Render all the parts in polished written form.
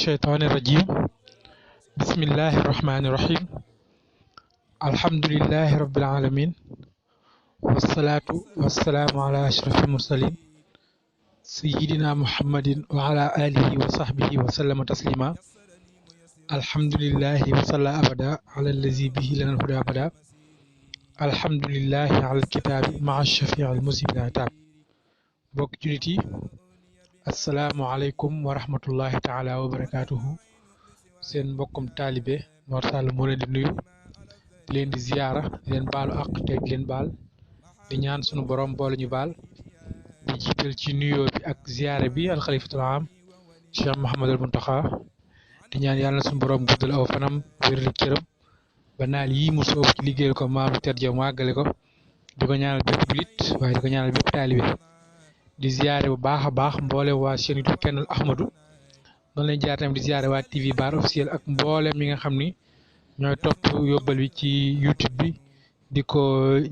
الشيطان الرجيم بسم الله الرحمن الرحيم الحمد لله رب العالمين والصلاة والسلام على أشرف المرسلين سيدنا محمد وعلى آله وصحبه وسلم تسليما الحمد لله وصلى أبدا على الذي به لنا الهدى أبدا الحمد لله على الكتاب مع الشفيع المسيب العتاب بوك جوليتي السلام عليكم ورحمة الله تعالى وبركاته seen mbokkum taalibe Mor Sall moo leen di nuyu di leen di ziyaara di leen baalu àq te di leen baal di ñaan sunu borom boole ñu baal di jiital ci nuyoo bi ak ziyaara bi alxalifatul aam Cheikh Mouhamadul Muntaxa di ñaan yàlla na sunu borom guddal aw fanam wéral cëram ba naal yii mu soobu ci liggéeyal ko maam ter ja mu àggale ko di ko ñaanal bépp julit waaye di ko ñaanal bépp taalibe di ziyaare bu baax a baax mboole waa chaîne YouTube KÉNAL AHMADOU noonu lañ jaar tamit di ziare waa TV bar officiel ak mboolem mi nga xam ni ñooy topp yóbbal bi ci YouTube bi di ko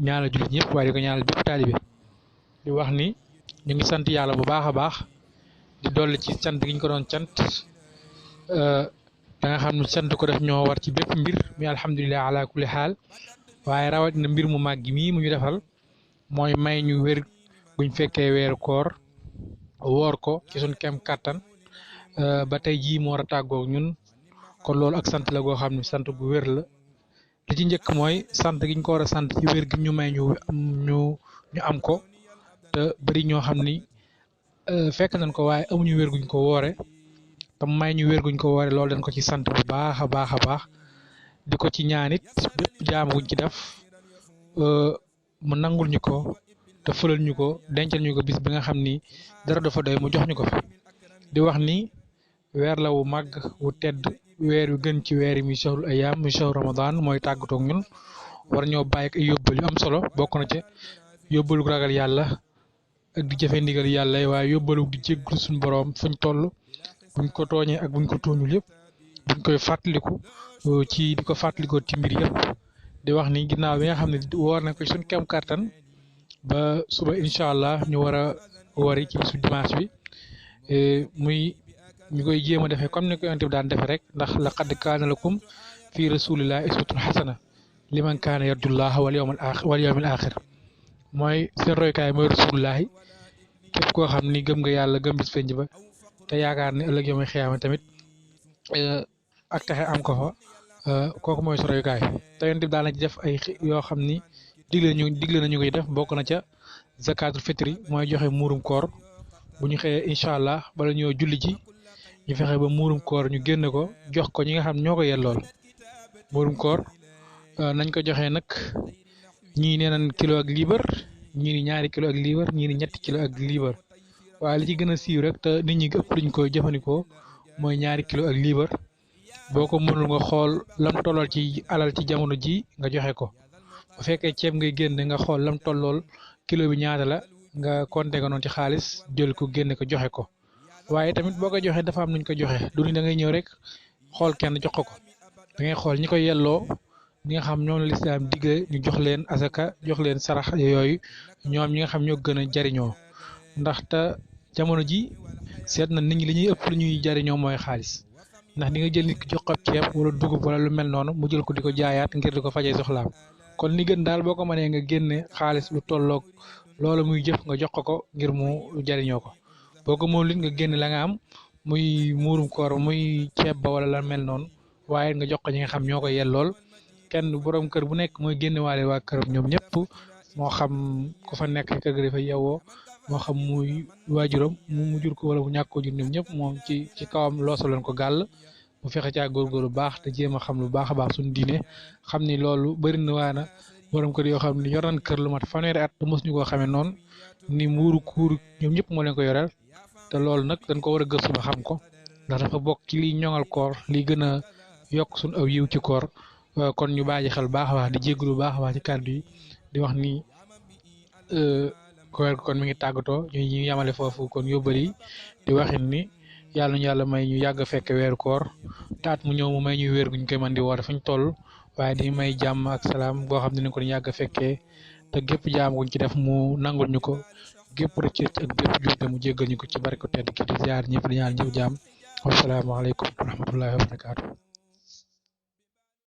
ñaanal jullit ñëpp waaye di ko ñaanal bépp taalibe di wax ni ñu ngi sant yàlla bu baax a baax di dolli ci sant gi ñu ko doon cant da nga xam ne sant ko def ñoo war ci bépp mbir mi alhamdulilah ala kulli xaal waaye rawatina mbir mu màgg mii mu ñu defal mooy may ñu wér buñ fekkee weeru koor woor ko ci suñ kem kàttan ba tey jii moo war a tàggoog ñun kon loolu ak sant la goo xam ne sant gu wér la li ci njëkk mooy sant gi ñu ko war a sant ci wér gi ñu may ñu am ko te bari ñoo xam ni fekk nañ ko waaye amuñu wér guñ ko woore te may ñu wér guñ ko woore loolu dañ ko ci sant bu baax a baax a baax di ko ci ñaanit bépp jaam guñ ci def mu nangul ñu ko te fëlal ñu ko dencal ñu ko bis bi nga xam ni dara dafa doy mu jox ñu ko fi di wax ni weer la wu màgg wu tedd weer yu gën ci weer yi muy shahrul ayam muy shahru ramadan mooy tàggatoog ñun war ñoo bàyyi ak ay yóbbal yu am solo bokk na ca yóbbalu ragal yàlla ak di jëfe ndigal yàlla waaye yóbbalu di jéggul suñu boroom fuñ toll buñ ko tooñee ak buñ ko tooñul yëpp buñ koy fàttaliku ci di ko fàttalikoo ci mbir yëpp di wax ni ginnaaw bi nga xam ne woor na ko suñ kem kàttan ba suba incha allah ñu war a wari ci bisu dimanche bi muy ñu koy jéem a defee comme ni ko yonent bi daan defee rek ndax laqad kaana lakum fi rasulillahi uswatun hasana liman kaana yarjullaha wal yawmal axir mooy seen roykaay mooy rasulullahi képp koo xam ni gëm nga yàlla gëm bis penc ba te yaakaar ne ëllëg yawmal xiyaama tamit ak taxe am ko fa kooku mooy sa roykaay te yonent bi daan na ci def ay yoo xam ni digle nañu koy def bokk na ca zakatul fitri mooy joxe muurum koor bu ñu xëyee incha allah bala ñoo julli ji ñu fexe ba muurum koor ñu génne ko jox ko ñi nga xam ñoo ko yellool muurum koor nañ ko joxee nag ñii nee nañ kilo ak liibar ñii ni ñaari kilo ak liibar ñii ni ñetti kilo ak liibar waaye li ci gën a siiw rek te nit ñi ëpp luñ koy jëfandikoo mooy ñaari kilo ak liibar boo ko mënul nga xool lam tollool ci alal ci jamono ji nga joxe ko bu fekkee ceeb ngay génne nga xool lam tollool kilo bi ñaata la nga compter ko noonu ci xaalis jël ko génne ko joxe ko waaye tamit boo ko joxee dafa am nuñ ko joxe du ni da ngay ñëw rek xool kenn jox ko da ngay xool ñi ko yelloo ñi nga xam ñoom la lislaam digle ñu jox leen asaka jox leen sarax yooyu ñoom ñi nga xam ñoo gën a jariñoo ndaxte jamono ji seet na nit ñi li ñuy ëpp lu ñuy jariñoo mooy xaalis ndax di nga jël nit ki jox ko ceeb wala dugub wala lu mel noonu mu jël ko di ko jaayaat ngir di ko fajee soxlaam kon li gën daal boo ko mënee nga génne xaalis lu tolloog loolu muy jëf nga jox ko ngir mu jariñoo ko boo ko moom lit nga génne la nga am muy muurum koor muy ceeb ba wala la mel noonu waaye nga jox ko ñi nga xam ñoo ko yellool kenn borom kër bu nekk mooy génne waale waa këram ñoom ñëpp moo xam ku fa nekk kër ga dafa yewoo moo xam muy waajuram mu jur ko wala mu ñàkk ko jur ñoom ñëpp moom ci kawam loosa leen ko gàll mu fexe caa góorgóorlu baax te jéem a xam lu baax a baax suñu diine xam ni loolu bëri na waana borom kër yoo xam ne yor nañ kër lu mat fanweeri at te mos ñu koo xamee noonu ni muuru kuur ñoom ñëpp moo leen ko yoreel te loolu nag dañ ko war a gëstu ba xam ko ndax dafa bokk ci liy ñoŋal koor liy gën a yokk suñu aw yiw ci koor kon ñu bàyyi xel baax a baax di jégalu baax a baax ci kàddu yi di wax ni koor kon mi ngi tàggatoo ñu yamale foofu kon yóbbal yi di waxin ni yàlla ñu yàlla may ñu yàgg a fekk weeru koor taat mu ñëw mu may ñuy wér guñ koy mën di woor fuñ toll waaye di may jàmm ak salaam boo xam ne ni ko yàgg a fekkee te gépp jaam guñ ci def mu nangul ñu ko gépp rëcc ak bépp juute mu jéggal ñu ko ci barke tedd ki di ziar ñëpp di ñaan ñëpp jàmm wassalaamu aleykum wa rahmatullahi wa barakaatu